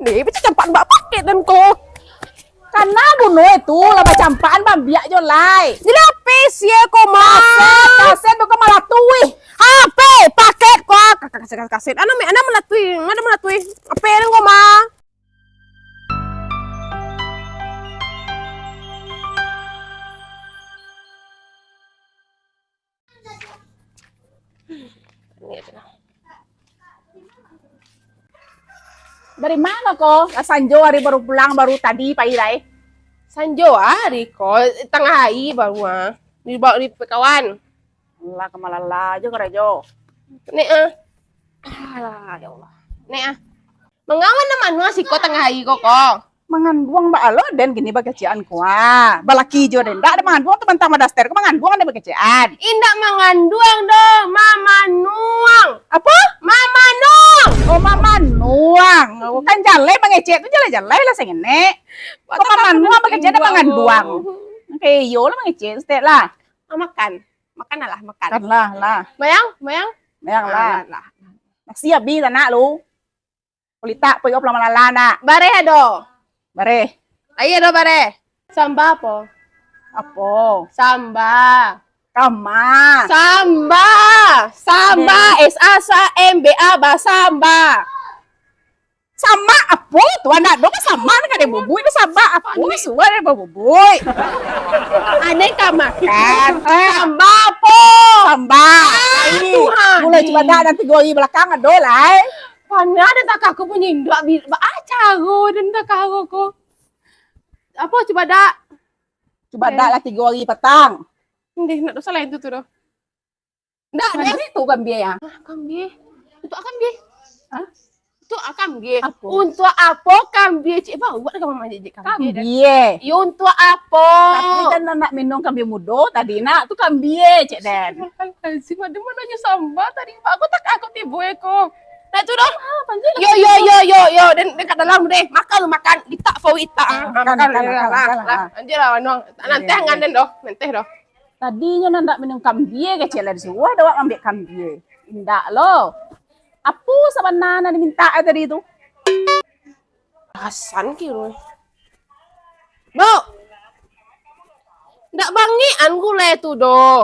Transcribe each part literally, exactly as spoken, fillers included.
Eh, bacampakan bak paket den ko. Kana bunuh tu, lah bacampakan bambiak jo lai. Jadi ape sia ko, Ma? Kaset, kaset tu ko malatui. Ape paket ko? Ka-, ka-, kaset, kaset. Anu, me, anu malatui, anu malatui. Ape den ko, Ma? Dari ma ko? Lah sanjo ari baru pulang, baru tadi pai lai. Sanjo ari ko, tangah ari baru ah. Dibaok di kawan. Alah, ka malala jo karajo. Nek ah. Alah, ya Allah. Nek ah. Mangawan nan manuang siko tangah ari ko, ko? Manganduang baa lo den kini bakecekan ko, ah. Balaki jo den. Ndak ado manganduang tu, mantang madaster ko manganduang den bakecekan. Indak manganduang doh, mamanuang. Apo? Mamanuang. Oh, mamanuang. Oh, kan jaleh mangecek tu, jaleh-jaleh lah sangenek. Kok mamanuang bakecek den manganduang. Kayo iyo lah mangecek, Ustaz lah. Ah, makan. Makan lah, makan. Makan lah, lah. Mayang, mayang. Mayang lah. Ah, lah, lah. Nasi abih tanak lu. Kulitak pun pulang malala nak. Bareh ado. Bareh. Ayo ado bareh. Samba apo? Apo? Samba. Kama. Samba. Samba. Oke. S A S A M B A, basamba. Sama apo tu? Anak dong sama nak ada bubui tu sama apo? Suah ada bubui. Aneh ka makan. Ah. Samba apo? Samba. Ah, Tuhan. Mulai cubadak nan tigo hari balakang ado lai. Panah den takah ko punyo induak bi-, ba-, ah, caro den takah ko. Apo cubadak? Cubadak lah tigo hari patang. Ndeh, nak dosa lain tu, tu doh. Ndak, ndak. Kambie tu kambie, ah. Ah, kambie. Untuak kambie. Hah? Untuak kambie. Apo? Untuak apo kambie, cik? Bauak ka mama jijik kambie, den. Kambie. Yo, untuak apo? Tapi kan nak minum kambie mudo tadi, nak, tu kambie, cik den. Astagfirullahalazim, ado mananyo samba tadi, Pak. Aku tak, aku tibo, eh, ko. Nak tu doh. Ah, panjang lah. Yo, yo, yo, yo, yo. Den, den ka dalam deh. Makan lu, makan. Litak, fau itak, ah. Ah, makan, makan, makan, lah, makan, lah, makan, lah, lah. Ah. Anjir lah, Wanuang. Nanteh angan den doh. Nanteh doh. Tadinyo nan ndak minum kambie kecek lah disuruah dek awak maambiak kambie. Indak lo. Apo sabana nan dimintak tadi tu? Pasan kiro. Buk! Ndak bangekan gulai tu doh.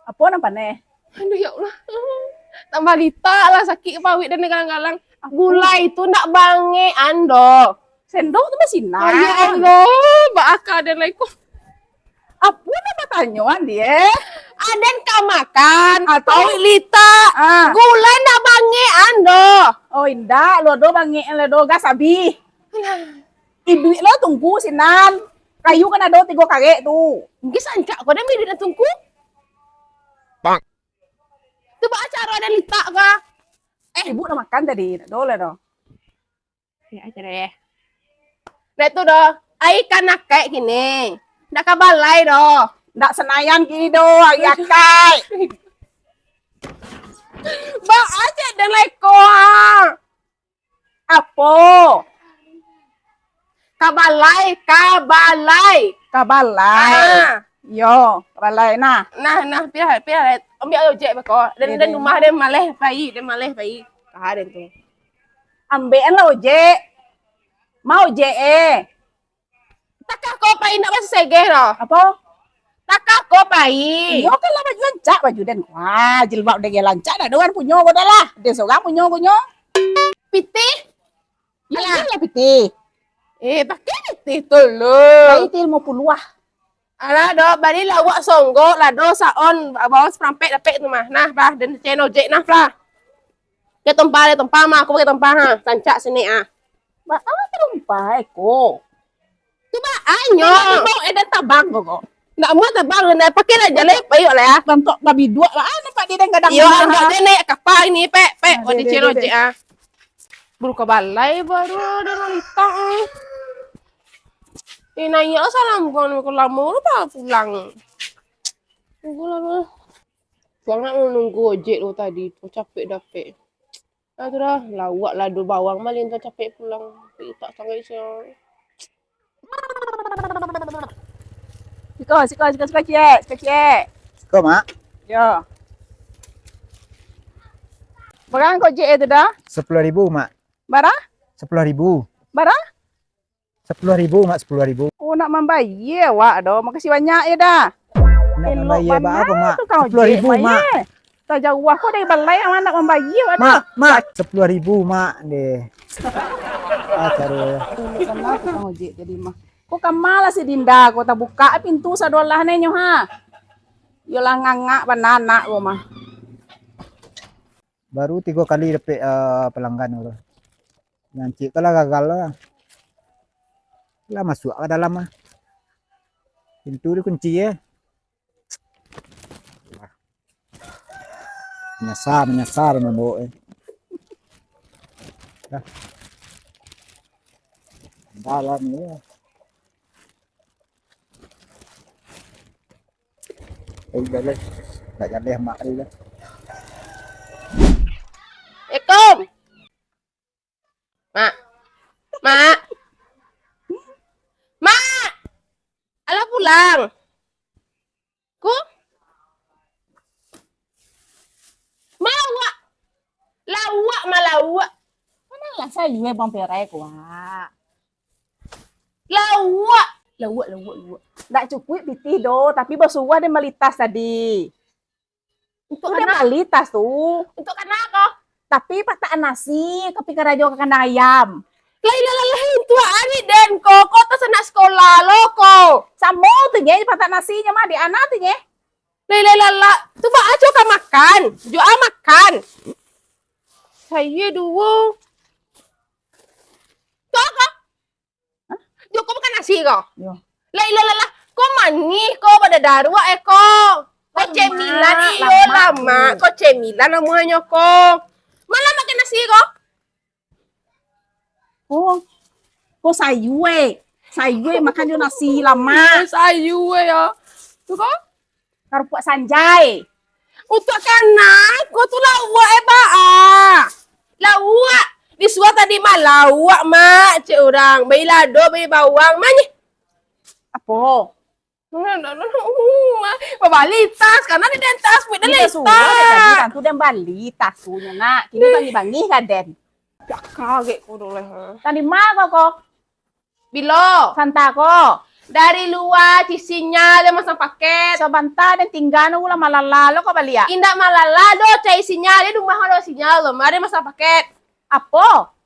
Apo nan paneh? Aduh, ya Allah. Tambah litak lah sakik paruik den galang-galang. Gulai tu ndak bangekan doh. Sendok tu basinan. Ya Allah, baa ka den lai ko. Apo nan batanyo, Andi, eh? Aden ka makan, atau paruik litak. Ah. Gulai ndak bangekan doh. Oh, indak, lo doh bangekan lo doh, gas abih. Alah. Iduik lo tungku sinan. Kayu kan ado tigo karek tu. Nggih sancak ko den iduik nan tungku. Bang. Tu baa caro den litak ka? Eh, ibu dah makan tadi, ndak ado lah doh. Ya, aja deh. Dek tu doh, ai ka nakaik kini. Ndak ka balai doh. Ndak Senayan kini doh, ari akaik. Baa cek den lai ko, ah. Apo? Ka balai, ka balai. Ka balai. Ah. Yo, ka balai nah. Nah, nah, pilah, pilah. Ambiak ojek beko. Dan, iyo, dan iyo. Rumah den maleh pai, den maleh pai. Ka den tu. Ambekan lah ojek. Ma ojek, eh. Takah ko pai, ndak basegeh doh. Apo? Takah ko pai. Iyo kan lah baju rancak, baju den. Wah, jilbab den rancak, dak ado urang punyo ko dah lah. Den sorang punyo ko nyo. Pitih? Alah. Pitih lah pitih. Eh, pakai pitih tu lo. Pai ti limo puluah. Alah, doh, bali lawak songgok lah, doh, saon, bawa saparampek dapek tu mah. Nah, bah, den cen ojek nah, bah. Pakai tompa, pakai tompa mah, aku pakai tompa, ha. Rancak sinan, ah. Ba-, ah, tompa, eh, ko. Tu baa nyo. Bawa edan tabang ko, ko. Ndak amuah tabang, ndak pakai lah, jaleh, payu lah, ya. Bantuak babiduak lah, ah, nampak dia dan gadang. Iyo, gadang, andak ah. Dia naik kapal ini, pek, pek. Ah, oh, dia, dia, dia, dia, cen ojek, ah. Bulu ka balai baru ada nalita, ah. Eh, naiak lah salam, bukan lama lu baru pulang. Tunggu lah, bah. Sangat menunggu ojek tu tadi tu, capek dapek. Ah, tu dah, lawak lado bawang malin tu capek pulang. Tapi tak sanggup siang. Siko, siko, siko, siko, ciek, siko, ciek. Siko, Mak. Yo. Barang kau ojek tu dah? Sepuluh ribu, Mak. Bara? Sepuluh ribu. Bara? Sapuluah ribu, Mak, sapuluah ribu. Oh, nak mambayia awak doh. Makasih banyak yo, Da. Nak mambayia baa ko, Mak? Elok bana tukang ojek, Mak. Sapuluah ribu, Mak. Tajauah ko dari balai, Mak, nak mambayia awak doh. Mak, Mak, sapuluah ribu, Mak, deh. Ah, caro. Elok bana tukang ojek tadi mah. Ko kama lah si Dinda ko, tabukak pintu sadolah ne nyo, ha. Yo lah ngangak bana anak ko mah. Baru tigo kali dapek, eh, pelanggan ko. Nan ciek ko lah gagal lah. Lah masuak ka dalam lah. Pintu dikunci, eh. Manyasa, manyasa dah mambao, eh. Dah. Dalam ni, eh. Eh, dah lah. Nak jaleh mak dia dah. Assalamualaikum. Mak. Mak. Mak. Alah pulang. Ko? Malawak. Lawak, malawak. Mano lah sayua bawang perai ko, Wak? Lawak. Lawak, lawak, lawak. Ndak cukuik pitih doh, tapi basuruah den bali tas tadi. Untuak den bali tas tu. Untuak kana ko? Tapi patak nasi, ka pai karajo ka kandang ayam. Lai, lai, lai, lai, untuak ari den ko, ko tas anak sikolah lo ko. Samo tu nye, patak nasi nyo mah, di ana tu nye. Lai, lai, lai, lai, tu baa jo ka makan, jo a makan. Sayo duo. Tu a ko? Hah? Jo ko makan nasi ko? Yo. Lah, ilah, lah, lah. Ko manih ko, badadaruak, eh, ko. Ko cemilan, iyo, lamak, Mak. Ko cemilan namonyo ko. Malah makan nasi ko? Oh. Ko sayua, eh. Sayua makan jo nasi lamak. Iyo, sayua, yo. Tu ko? Karupuak sanjai. Untuak kana ko tu lawak, eh, baa? Lawak. Disuruah tadi mah lawak, Mak, cek urang. Bali lado, bali bawang, manyeh. Apo? Babali tas, kana di den tas, buek den tas. Sudah tadi, tantu den bali tas tu nyo, Nak. Kini bangih-bangih ka den. Dak kagek ko doh leh. Tadi ma ko, ko? Bilo? Santa ko. Dari lua, cari sinyal, den masang paket. Sabanta den tingga, nunggu lah malala lo ko baliak. Indak malala doh, cari sinyal, di rumah ado sinyal lo, mari masang paket. Apo?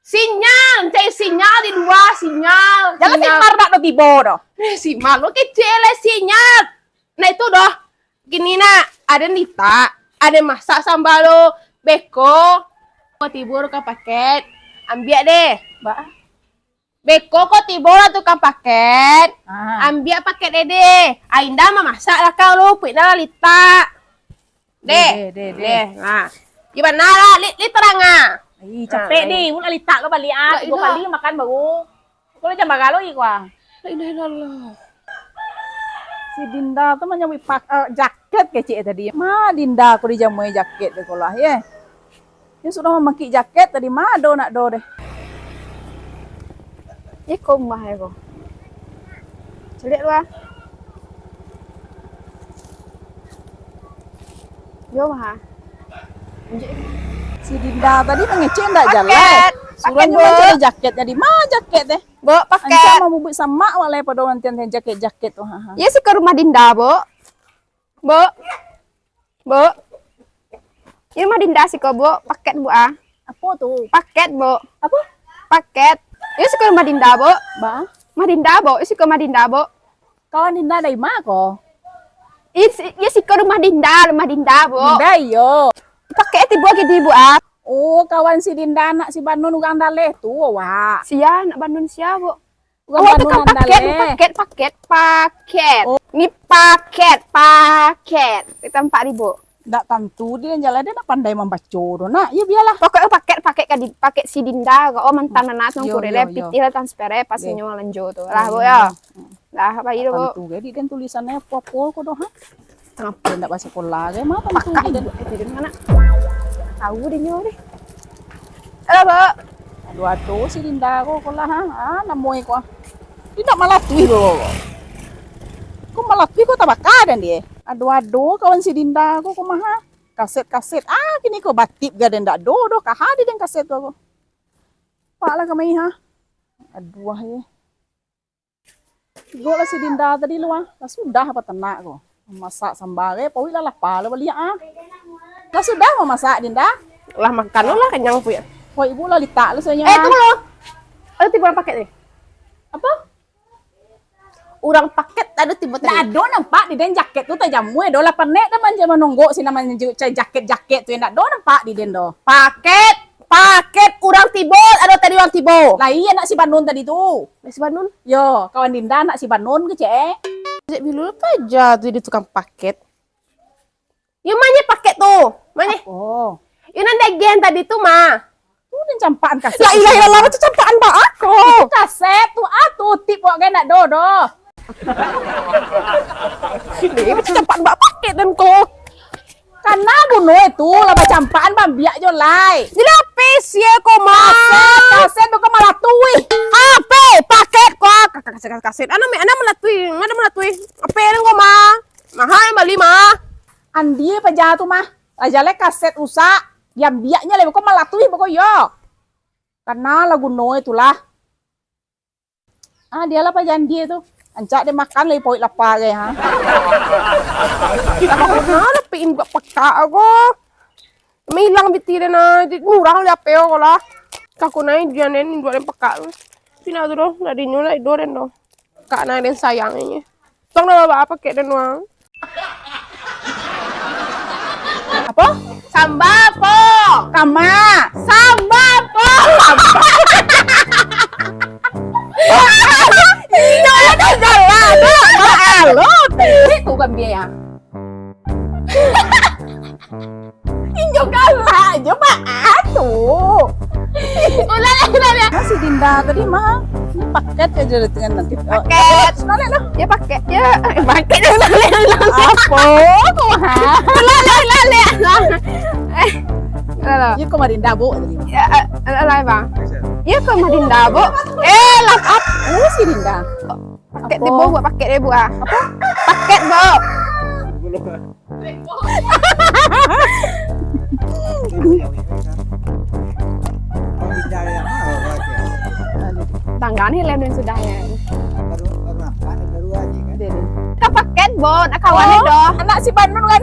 Sinyal, cari sinyal di lua, sinyal. Jan lah sinyal. Si Mar dak do tibo doh. Eh, si Mar lo kecek lah sinyal. Nah itu doh. Kini nak, aden litak, aden masak samba lo, beko. Ko tibo tukang paket, ambiak deh. Ba? Beko ko tibo lah tukang paket. Ah. Ambiak paket dede. Ainda mamasak lah kau lo, puik dah lah litak. Deh. Deh, deh, deh, deh. Nah. Gimana lah, li, li terang ah. Ih, capek deh, ulah litak lo baliak ah. Tigo kali makan baru. Ko lo jam bara lo iko ah. La ilaha illallah. Si Dinda tu manyabuik pak, eh, jaket kecek tadi. Ma Dinda ko dijamui jaket deh ko lah, ye. Nyo sudah mamakai jaket tadi, ma ado nak do deh. Iko mah iko. Caliak lu ah. Yo mah. Si Dinda tadi mangecek ndak jaleh. Paket. Suruah nyo mancari jaket tadi. Ma jaket deh. Bok, paket. Ancak mamubuik samak wak lai pado antian jaket-jaket tu, ha, ha. Iyo siko rumah Dinda, Bok. Bok. Bok. Iyo rumah Dinda siko, Bok. Paket, Bok, ah. Apo tu? Paket, Bok. Apo? Paket. Iyo siko rumah Dinda, Bok. Ba? Rumah Dinda, Bok. Iyo siko rumah Dinda, Bok. Kawan Dinda dari ma ko? Iyo siko rumah Dinda, rumah Dinda, Bok. Dinda, iyo. Paket tibo kini, Bok, ah. Oh, kawan si Dinda, anak si Banun urang Daleh tu, wak. Sia, anak Banun sia, Bok? Urang Banun nan Daleh. Paket, paket, paket. Oh. Ni paket, paket. Di tampak ni, Bok. Ndak tantu, dia nan jaleh, dia ndak pandai mambaco doh, nak. Yo, bialah. Pokoknyo paket, paket ka di, paket si Dinda, ko, oh, mantan anak, yo, yo, yo. Pitih lah, transfer, pas inyo lanjo tu. Lah, Bok, yo. Lah, apo iyo, Bok? Tantu gai di den tulisannyo apo-apo ko doh, ha? Tantu ndak basikola gai, ma tantu gai di den. Pakai, eh, di den mano? Tau di nyo deh. Halo, Bok. Aduh, aduh, si Dinda ko, ko lah, ha? Ah, namo iko, ah. Indak malatuih, Bok. Ko malatuih, ko tabaka den deh. Aduh, aduh, kawan si Dinda ko, ko mah, ha? Kaset-kaset. Ah, kini ko batip gai den, ndak do doh, kaha di den kaset ko, ko. Pak lah kamai, ha? Aduah, ye. Tigo lah si Dinda tadi lu, ah. Lah sudah apa tanak ko. Masak samba, eh, pauik lah lapa lah baliak, ah. Lah sudah mamasak, Dinda? Lah makan lah, kanyang punya. Ko ibu lah litak lu sabanyo. Eh, tunggu lu. Ada tibo urang paket ni. Apa? Urang paket ada tibo tadi. Ndak ado nampak di den jaket tu tajamui doh lah, panek dah manja manonggok sinan manunjuak cari jaket-jaket tu, ndak ado nampak di den doh. Paket, paket urang tibo, ado tadi urang tibo. Lah iyo, anak si Banun tadi tu. Anak si Banun? Yo, kawan Dinda anak si Banun ke, Cek? Cek Bilul paja tu di tukang paket. Yo, ma nyo paket tu? Ma nyo? Oh. Yo, nan dagian tadi tu, ma. Tu nan campakan kaset. La ilaha illallah, tu campakan baa ko? Itu kaset tu, ah, tu tip wak gen nak do doh. Ini campakan baa paket den ko. Kana bunuh itu lah bacampakan bambiak jo lai. Dilapis ye ko, ma. Kaset, kaset bukan malatui. Ape paket ko? Ka-, ka-, kaset, kaset, kaset. Ana me-, ana malatui, ana malatui. Ape den ko, ma? Mahal bali, ma. Andie paja tu, mah. Lah jaleh kaset rusak, diambiaknyo leh, beko malatui beko yo. Kana lah guno itulah. Ah, dialah paja andie tu. Ancak den makan lai pauik lapa gai, ha. Nah, tapi induak pakak ko. Milang biti den, ah. Murah lai ape ko lah. Kako nai dian den induak den pakak tu. Pina tu doh, nak dinyo lah ido den doh. Kak nai den sayang inyo. Tong dah bawa paket den wang. Apo? Samba po. Kama. Samba po. Inyo ado galak, ado. Alo, tadi tu kan biaya. Inyo galak jo baa tu. Ulah lah, ulah lah. Nah, si Dinda tadi mah, ini paket aja dengan nanti. Paket. Ulah lah. Ya paket ya. Eh, paket ya, ulah lah, ulah lah. Apo? Ulah lah, ulah lah. Eh, ulah lah. Iyo ko mah Dinda, Bu, tadi. Ya, eh, ulah lah, Bang. Iyo ko mah Dinda, Bu. Eh, lah, ap-, oh, si Dinda. Paket tibo, buek paket deh, buek, ah. Apo? Paket, Bu. Tangga ni lem dan sudah ya. Ka paket, Bu, nak kawan ni doh. Anak si Banun kan.